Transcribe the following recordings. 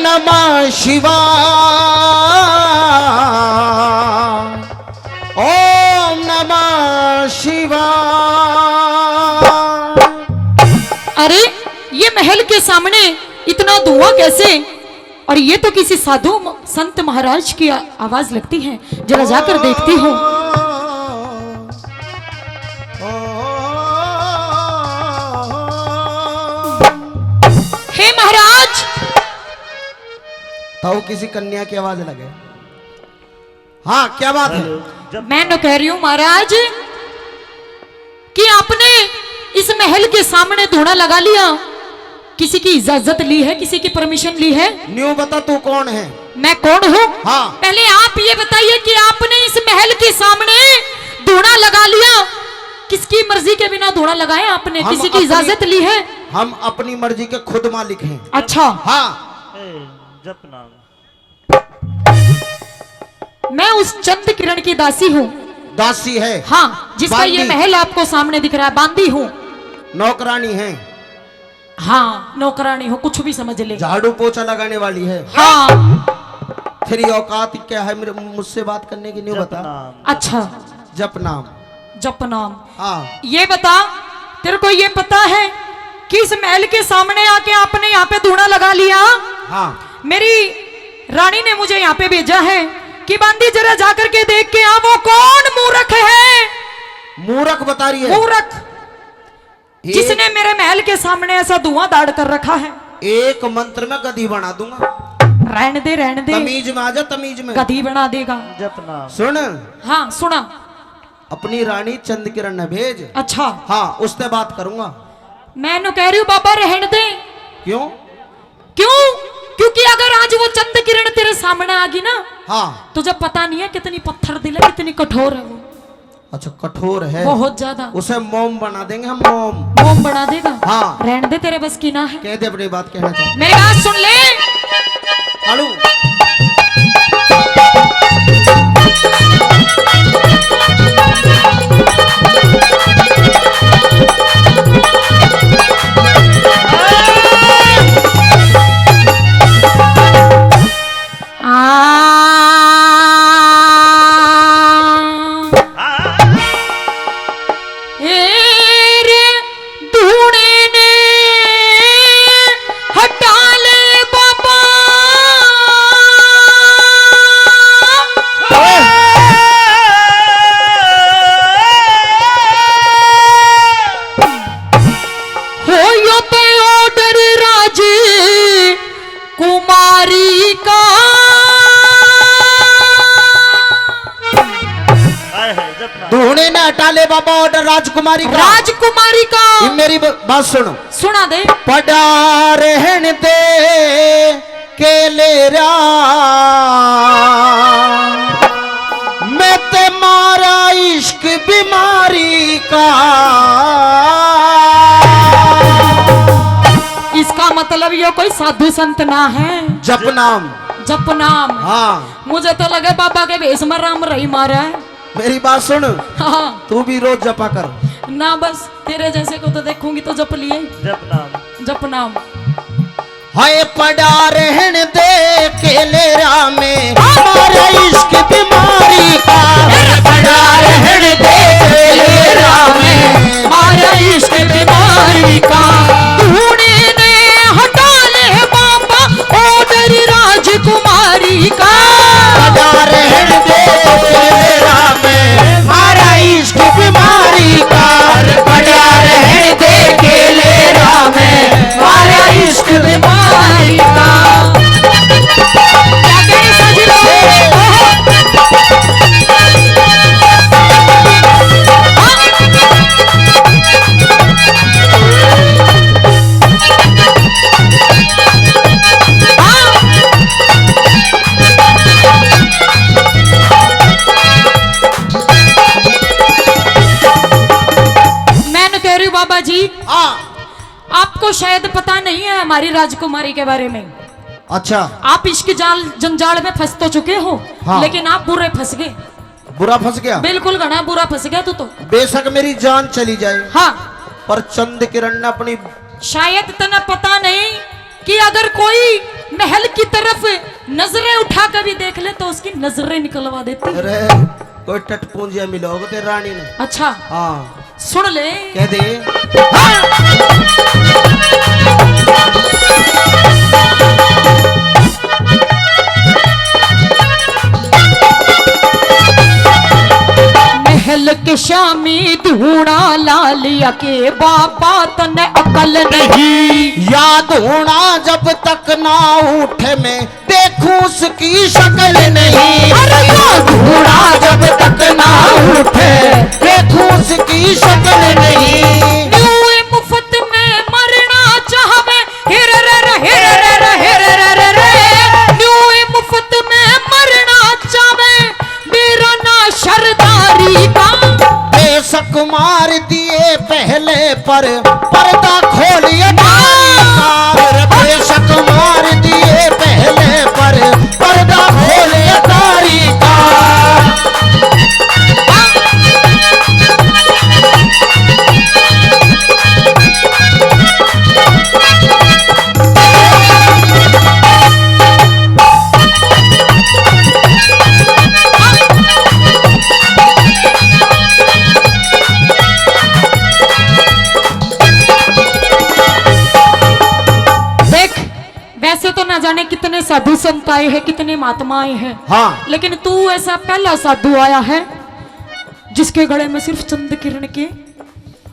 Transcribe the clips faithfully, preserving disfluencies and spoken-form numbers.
नमः शिवाय, ओम नमः शिवाय। अरे, ये महल के सामने इतना धुआं कैसे? और ये तो किसी साधु म-, संत महाराज की आ-, आवाज लगती है। जरा जाकर देखती हूँ। हे महाराज, ताऊ किसी कन्या की आवाज लगे। हाँ, क्या बात है? मैं नु कह रही हूँ महाराज कि आपने इस महल के सामने धूणा लगा लिया, किसी की इजाजत ली है, किसी की परमिशन ली है? न्यू बता, तू कौन है? मैं कौन हूँ? हाँ। पहले आप ये बताइए कि आपने इस महल के सामने धूणा लगा लिया, किसकी मर्जी के बिना धूणा लगाया आपने? हम किसी की अपनी, इजाजत ली है? हम अपनी मर्जी के खुद मालिक हैं। अच्छा। हाँ। ए, जप नाम। मैं उस चंद किरण की दासी हूँ। दासी है? हाँ, जिसका ये बांदी। महल आपको सामने दिख रहा है, बांदी हूँ। नौकरानी है? हाँ, नौकरानी हूँ, कुछ भी समझ ले। झाड़ू पोछा लगाने वाली है? हाँ। तेरी औकात क्या है मेरे, मुझसे बात करने की, नहीं बता? अच्छा। जप नाम। जप नाम। हाँ। ये बता, तेरे को ये पता है कि इस महल के सामने आके आपने यहाँ पे धूणा लगा लिया? हाँ। मेरी रानी ने मुझे यहाँ पे भेजा है कि बांदी, जरा जाकर के देख के आ, वो कौन मूर्ख है? मूर्ख बता रही है। मूर्ख। एक जिसने मेरे महल के सामने ऐसा धुआंधार कर रखा है। एक मंत्र में गधी बना दूंगा। रहने दे, रहने दे। तमीज में आ जा, तमीज में। गधी बना देगा। जप नाम। सुन। हाँ, सुना। अपनी रानी चंद किरण ने भेज। अच्छा। हाँ, उससे बात करूंगा। मैं नु कह रही हूँ बाबा, रहने दे। क्यों? क्यों? क्योंकि अगर आज वो चंद किरण तेरे सामने आ गई ना, हाँ। तुझे पता नहीं है कितनी पत्थर दिल है, कितनी कठोर है वो। अच्छा, कठोर है। बहुत ज्यादा। उसे मोम बना देंगे हम, मोम। मोम बना देगा? हाँ। रहने दे, तेरे बस की ना है। कह दे अपनी बात, कहना चाहता। मेरी बात सुन ले। आलू। आ। ए रे धूणे ने हटा ले बाबा। होयो पे order राज कुमारी का। हाय हाय, जप नाम। धूणे ने हटा ले बाबा order राजकुमारी का। राजकुमारी का। ये मेरी ब-, बात सुनो। सुना दे। पड़ा रहन दे के ले रा, मैं ते मारा इश्क बीमारी का। इसका मतलब ये कोई साधु संत ना है। जप नाम। जप नाम। हाँ। मुझे तो लगे बाबा के भेष में राम रही मारा है। मेरी बात सुन। हाँ। तू भी रोज जपा कर। ना बस, तेरे जैसे को तो देखूंगी तो जप लिए। जप नाम। जप नाम। हाय पड़ा रहन दे के ले रा में, मारा इश्क बीमारी का। पड़ा रहन दे के ले रा में, मारा इश्क बीमारी का। धूणे ने हटा ले बाबा order राजकुमारी का। पड़ा रहन दे के ले रा में, मारा इश्क बीमारी का। पड़ा रहन दे के ले रा में, मारा इश्क बीमारी का। क्या कहने सजनो? मैं न कह रही हूँ बाबा जी, हाँ। आपको शायद पता नहीं है हमारी राजकुमारी के बारे में। अच्छा। आप इश्क जाल जंजाल में फंस तो चुके हो, हाँ। लेकिन आप बुरे फंस गए। बुरा फंस गया? बिल्कुल घना बुरा फंस गया तू तो। बेशक मेरी जान चली जाए, हाँ। पर चंद किरण ने अपनी शायद तने पता नहीं कि अगर कोई महल की तरह सिर्फ नजरें उठा के भी देख ले तो उसकी नजरें निकलवा देती। अरे, कोई टटपूंजिया मिलोगे तेरे रानी ने। अच्छा। हाँ। सुन ले। कह दे। महल के शामी धूणा ला लिया के बाबा तन्ने अकल नहीं। याद होना जब तक ना उठे, मैं देखूं उसकी शक्ल नहीं। अरे यो घोड़ा जब तक ना उठे, देखूं उसकी शक्ल नहीं। न्यू मुफ्त में मरना चाहवे, हिर रे रे, हिर रे रे, हिर रे रे रे। न्यू मुफ्त में मरना चाहवे, मेरा ना शरदारी का। बेशक मार दिए पहले पर पर्दा खोलिए नारी का। बेशक मार दिए पहले पर पर्दा खोलिए नारी का। देख, वैसे तो ना जाने कितने साधु संत आए हैं, कितने महात्मा आए हैं, हाँ। लेकिन तू ऐसा पहला साधु आया है जिसके गले में सिर्फ चंद किरण के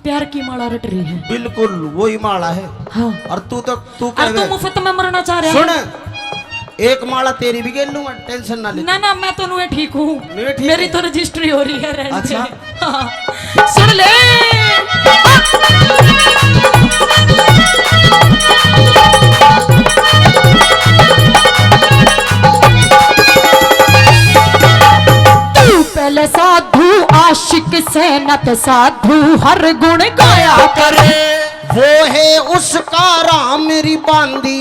प्यार की माला रट रही है। बिल्कुल वही माला है। हाँ। और तू तो, तू और तू कहवे मुफ्त में मरना चाह रहा सुन, है। एक माला तेरी भी गेल लूंगा, टेंशन ना ले। ना, ना, मैं तो नुए ठीक हूँ। नुए ठीक मेरी है। तो रजिस्ट्री हो रही है, रहने दे। अच्छा। हाँ। सुन ले। तू पहले साधु आशिक सैनत साधु हर गुण गाया करे। वो है उसका राम री बांदी,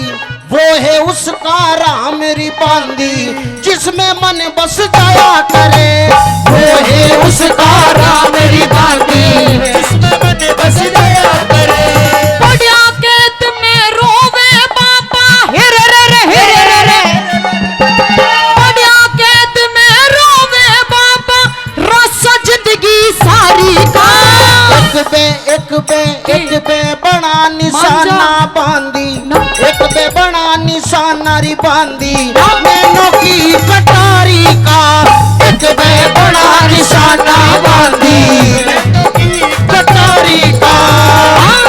वो है उसका राम री बांदी, जिसमें मन बस जाया करे। वो है उसका राम री बांदी, जिसमें मन बस जाया करे। पड़या कैद में रोवे बाबा, हिर रे रे, हिर रे रे। पड़या कैद में रोवे बाबा, रास्ता जिंदगी सारी का। एक बे, एक बे, एक बे बना निशाना बांधी, ना। एक बे बना निशाना री बांधी, ना। नैनों की कटारी का। एक बे बना निशाना बांधी, नैनों की कटारी का। हाँ।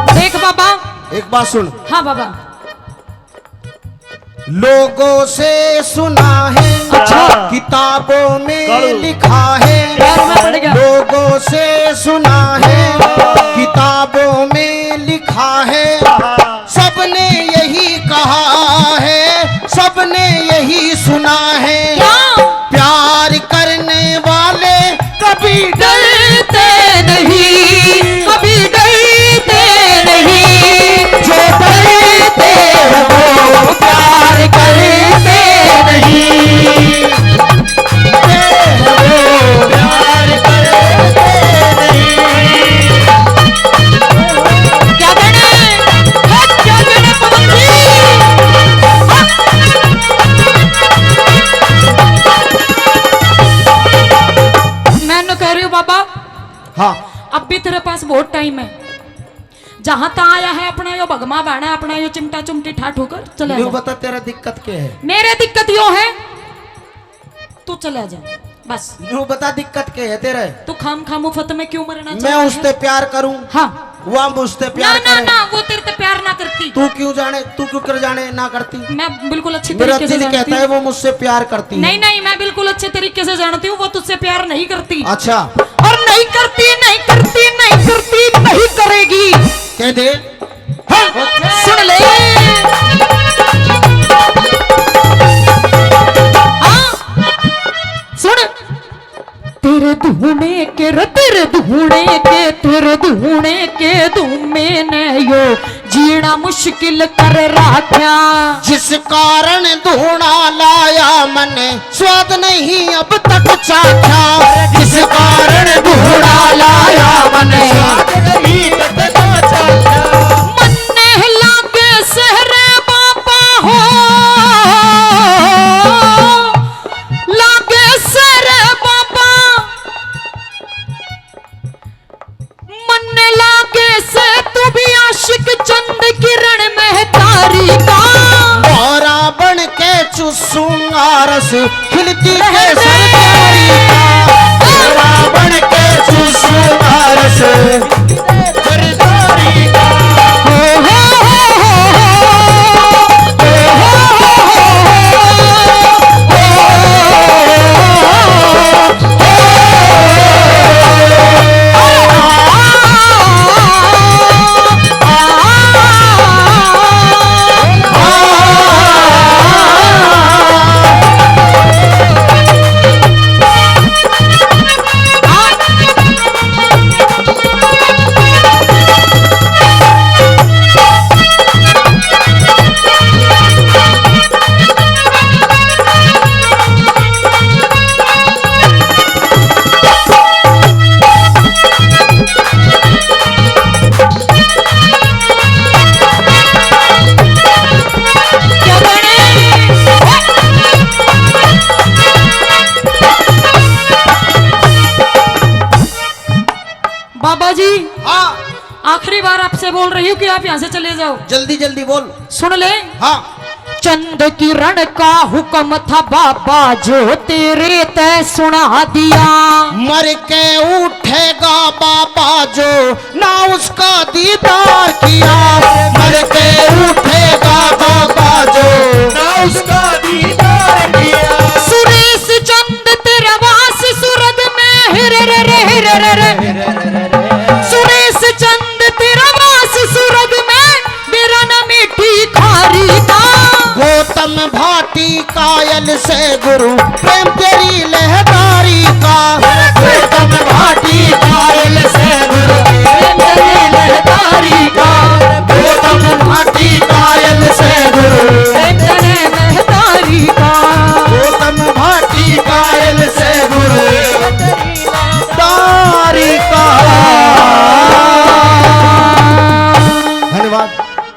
देख बाबा। एक बात सुन। हाँ बाबा। लोगों से सुना है, अच्छा। किताबों में कालू। लिखा है, पैर में पड़ गया। लोगों से सुना है, किताबों में लिखा है, सबने यही कहा है, सबने यही सुना है। क्या? प्यार करने वाले कभी डरते नहीं, कभी डरते नहीं, जो डरते हैं वो प्यार करते नहीं। वो प्यार करते नहीं। क्या देने? हट, क्या देने पवन जी? हट। मैं नु कह रही हूँ बाबा, हाँ। अब भी तेरे पास बहुत टाइम है। जहां तक आया है अपना यो भगमा बहना, अपना यो चिमटा चुमटी ठा ठोकर चले न्यू जा। बता तेरा दिक्कत क्या है? मेरे दिक्कत यो है, तू चले जा बस। न्यू बता दिक्कत क्या है तेरे? तू खाम खाम मुफ्त में क्यों मरना मैं चाहता उससे है? प्यार करूं? हाँ। वह मुझसे प्यार ना, ना, करे? ना, वो तेरे ते प्यार ना करती। तू क्यों जाने, तू क्यों कर जाने ना करती? मैं बिल्कुल अच्छी मेरा तरीके से दिल जानती कहता है हूँ। वो मुझसे प्यार करती है। नहीं, नहीं, मैं बिल्कुल अच्छे तरीके से जानती हूँ, वो तुझसे प्यार नहीं करती। अच्छा। और नहीं करती, नहीं करती, नहीं करती, नहीं करेगी। कह दे। हाँ, सुन ले। के रे तेरे धूणे के, तेरे धूणे के धूमे ने यो जीना मुश्किल कर राख्या। जिस कारण धूणा लाया मन्ने, स्वाद नहीं अब तक चाख्या। जिस कारण धूणा लाया मन्ने, स्वाद नहीं अब तक चाख्या। मन्ने लागे सहरे बाबा हो, लागे सहरे बाबा। मन्ने लागे से तू भी आशिक चंद किरण महतारी का। मोरा बन के चूसूंगा रस खिलती केसर केरी का। मोरा बन के चूसूंगा रस सरदारी का। हो, हो, हो, हो, हो। बाबा जी, हाँ। आखिरी बार आपसे बोल रही हूँ कि आप यहाँ से चले जाओ। जल्दी जल्दी बोल। सुन ले। हाँ। चंद किरण का हुक्म था बाबा जो तेरे तै सुना दिया। मर के उठेगा बाबा जो ना उसका दीदार किया। मर के उठेगा बाबा जो ना उसका दीदार किया। सुरेश चंद तेरा वास सुरग में, हिर रे रे, हिर रे रे। सुरेश चंद तेरा वास सुरग में, मेरा ना मीठी खारी का। गौतम भाटी कायल से गुरु प्रेम तेरी